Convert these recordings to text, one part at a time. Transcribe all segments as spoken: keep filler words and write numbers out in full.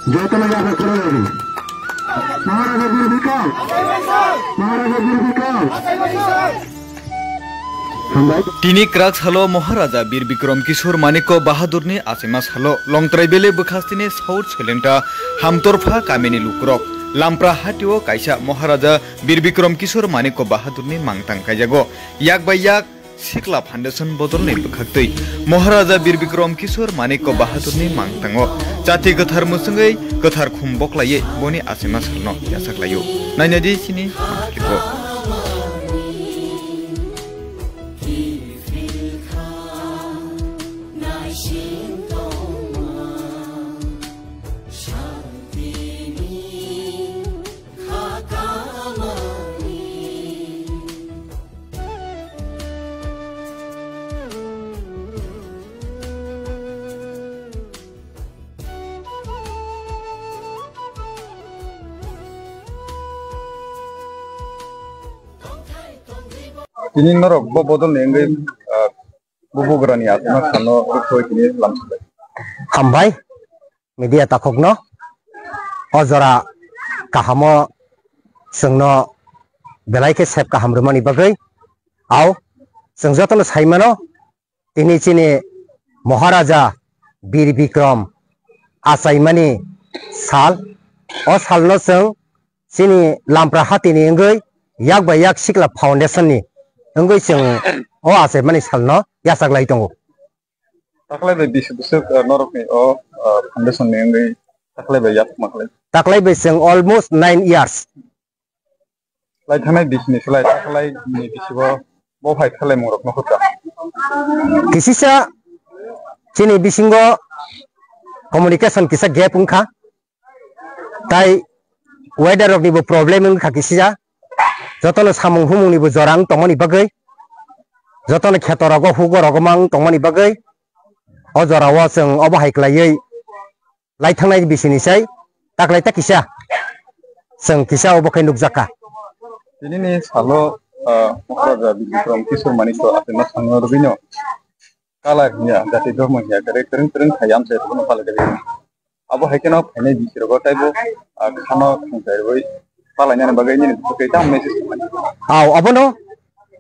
Jotono yagra khoroknwi. Maharaja Bir Bikram. Maharaja Bir Bikram. Hambai. Tini kwrak salo Maharaja Bir Bikram Kishore Manikya Bahadurni achaima salo Longtrai Valley bwkhastini South Soilengta Hamtorpha kamini lukurok Lampra hatio kaisa Maharaja Bir Bikram Kishore Manikya Bahadurni mangtang kaijago. Yak bai yak Sikla Foundation bodolni bwkhaktwi Maharaja Bir Bikram Kishore Manikya Bahadurni mangtango chati kwthar mwswngwi kwthar khum boklaiwi boni achaima salno yachaklaio. Nainadi chini mangkhligo. Tini norok bo bodol ni wngwi, ah, bubugrani achaima salno rwkhoi tini lamsokbai. Hambai. Media takhukno o jora kahamo chwngno belai khe sep kaham rwmani bagwi. Au chwng jotono sai mano, tini chini Maharaja Bir Bikram achaimani sal. O salno chwng chini Lampra hatini wngwi yak bai yak Sikla Foundation ni wngwi chwng o achaimani salno yachaklai tongo. Taklai bai bisi bwswk, ah, norokni o, ah, foundation ni wngwi taklai bai yakma khlai? Taklai bai chwng almost nine years. Lai thangnai bisini slai taklai ni bisibo bo phai khlai mungrok no hota. Kisisa chini bisingo communication kisa gap wngkha. Tai weather roknibo problem wngkha kisisa. Jotono samung humungnibo jora wng tongmani bagwi, jotono kheto rogo hugo rogo mang tongmani bagwi, o jorao chwng obo hai khlaiwi lai thangnai bisini sai taklai ta kisa chwng kisa obo khai nukjakha. Tinini salo, ah, Maharaja Bir Bikram Kishore Manikya achaima salno rwgwino kala hiya, jati dhormo hiya, kwrwi kwrwng kwrwng khai amchai rwgwino pala kwrwi. Abo hai kheno phainai bisi rogo taibo, ah, khano khangchai rwui palainani bagwi nini bwkhak tei tamo message rwmani. Au, abono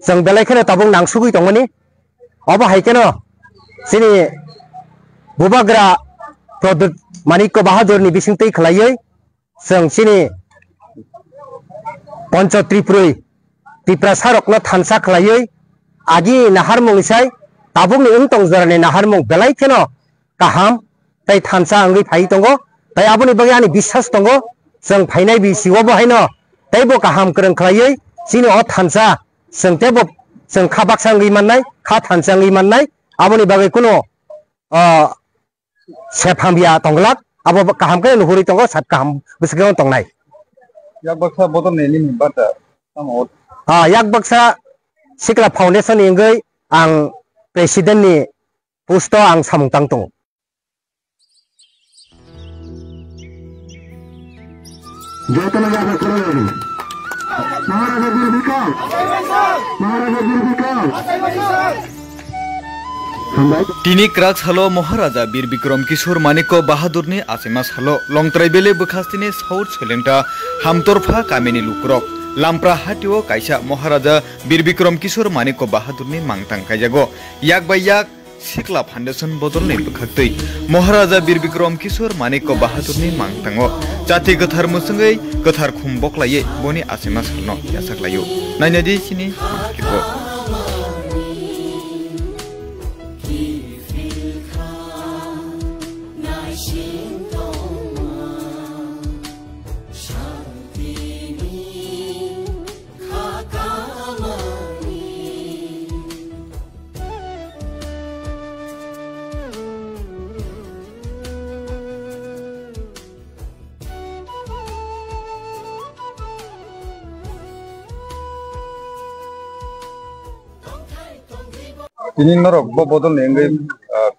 chwng belai kheno tabuk nangsugwi tongmani. Abo hai kheno chini bubagra Pradyut Manikya Bahadurni bisingtwi khlaiwi chwng chini Poncho Tripuri Tiprasa rokno thansa khlaiwi agi naharmung sai tabukni wng tong jorani naharmung belai kheno kaham tei thansa wngwi phai tongo. Tei aboni bagwi ani biswas tongo, chwng phainai bisi o bo haino teibo kaham kwrwng khlaiwi chini o thansa chwng teibo chwng kha baksa wngwi mannai, kha thansa wngwi mannai. Aboni bagwi kuno, ah, sep hamya tongglak, abo kaham khe nuhuri tongo, sep kaham bwswk tongnai. Yak baksa bodol ni nini bata tamo? Ah, yak baksa Sikla Foundation ni wngwi ang president ni post o ang samung tang tongo. Jotono yagra khoroknwi. Maharaja Bir Bikram. Maharaja Bir Bikram. Hambai. Tini kwrak salo Maharaja Bir Bikram Kishore Manikya Bahadurni achaima salo Longtrai Valley bwkhastini South Soilengta Hamtorpha kamini lukurok Lampra hatio kaisa Maharaja Bir Bikram Kishore Manikya Bahadurni mangtang kaijago. Yak bai yak Sikla Foundation bodolni bwkhaktwi Maharaja Bir Bikram Kishore Manikya Bahadurni mangtango chati kwthar mwswngwi kwthar khum boklaiwi boni achaima salno yachaklaio. Nainadi chini mangkhligo. Tini norok bo bodol ni wngwi, ah,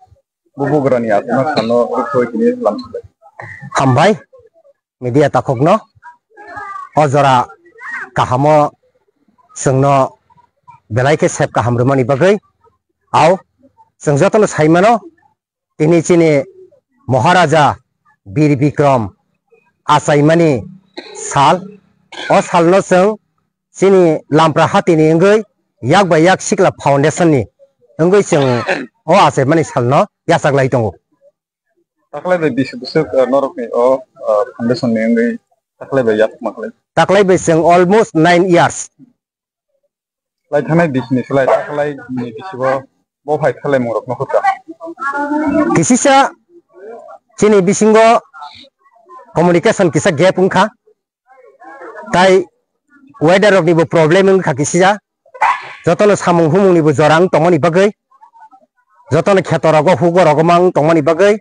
bubugrani achaima salno rwkhoi tini lamsokbai. Hambai. Media takhukno o jora kahamo chwngno belai khe sep kaham rwmani bagwi. Au chwng jotono sai mano, tini chini Maharaja Bir Bikrom achaimani sal. O salno chwng chini Lampra hatini wngwi yak bai yak Sikla Foundation ni wngwi chwng o achaimani salno yachaklai tongo. Taklai bai bisi bwswk, ah, norokni o, ah, foundation ni wngwi taklai bai yak ma khlai? Taklai bai chwng almost nine years. Lai thangnai bisini slai taklai ni bisibo bo phai thalai mungrok no hwkha. Kisisa chini bisingo communication kisa gap wngkha. Tai weather rokni bo problem wngkha kisisa. Jotono samung humung ni bo jora wng tongmani bagwi, jotono kheto rogo hugo rogo mang tongmani bagwi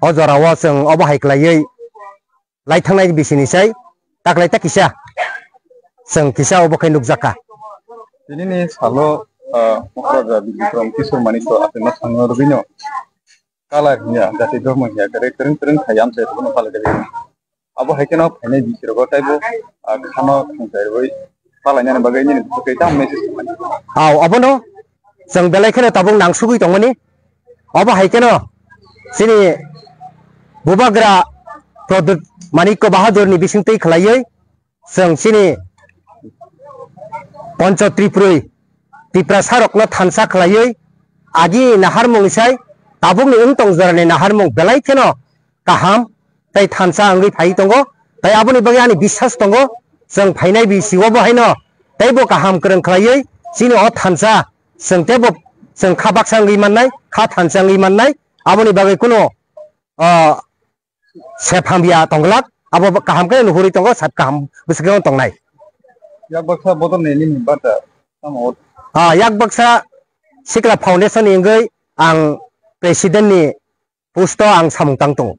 o jora o chwng obo hai kwlaiwi lai thangnai bisini sai taklai ta kisa chwng kisa obo khai nukjakha. Tinini salo, ah, Maharaja Bir Bikram Kishore Manikya achaima sangno rwgwino kala hiya, jati dhormo hiya, kwrwi kwrwng kwrwng khai amchai rwgwino kala kwrwi. Abo hai kheno phainai bisi rogo taibo, ah, khano thangchai rwgwi kalainani bagwi nini bwkhak tamo message tongmani. Au, abono chwng belai kheno tabuk nangsugwi tongmani. Obo hai kheno chini Bubagra Pradyut Manikya Bahadur ni bisingtwi khwlaiwi chwng chini Poncho Tripuri Tiprasa rokno thansa khwlaiwi agi naharmung sai tabukni wng tong jorani naharmung belai kheno kaham tei thansa wngwi phai tongo. Tai aboni bagwi ani biswas tongo, chwng phainai bisi o bo haino teibo kaham kwrwng khwlaiwi chini o thansa chwng teibo chwng kha baksa wngwi mannai, kha thansa wngwi mannai. Aboni bagwi kuno, ah, sep hamya tongglak, abo kaham khe nuhurwi tongo, sep kaham bwswk tongnai. Yak baksa bodol ni nini bata tamo? Ah, yak baksa Sikla Foundation ni wngwi ang president ni post o ang samung tang tongo.